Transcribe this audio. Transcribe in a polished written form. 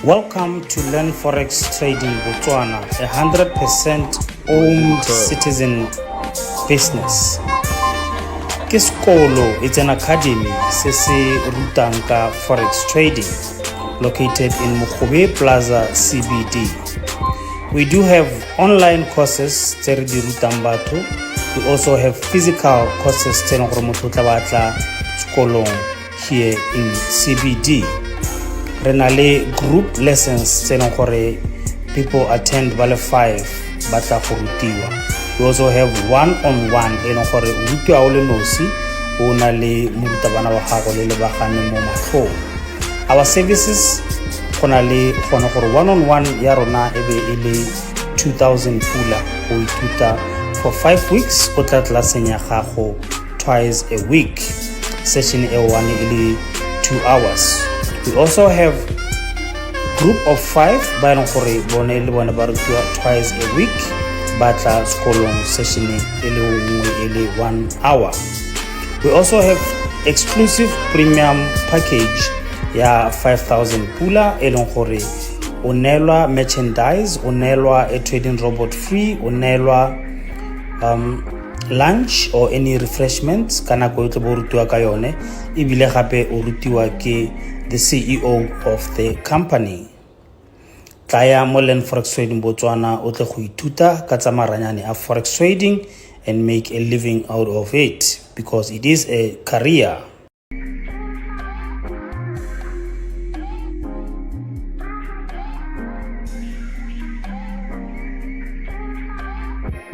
Welcome to Learn Forex Trading Botswana, a 100% owned citizen business. Ke sekolo, it's an academy se se rutang ka forex trading, located in Mogobe Plaza CBD. We do have online courses tse re di rutang batho. We also have physical courses tse e leng gore motho o tla batla sekolong here in CBD. Re na le group lessons tse e leng gore people attend ba le five ba tla go rutiwa. We also have one on one e leng gore o rutiwa o le nosi, o na le morutabana wa gago le lebagane mo matlhong. Our services, go na le gone gore one on one ya rona e be e le 2000 pula go ithuta for 5 weeks, o tla tlelaseng ya gago twice a week, session e one e le 2 hours. We also have group of 5 ba e leng gore bone le bone ba rutiwa twice a week, ba tla sekolong session e le nngwe e le 1 hour. We also have exclusive premium package ya 5000 pula e leng gore o neelwa merchandise, o neelwa a trading robot free, o neelwa lunch or any refreshments ka nako e tlo bo rutiwa ka yone, ebile gape o rutiwa ke the CEO of the company. Tlaya mo Learn Forex Trading Botswana, o tle go ithuta ka tsa maranyane a forex trading and make a living out of it, because it is a career.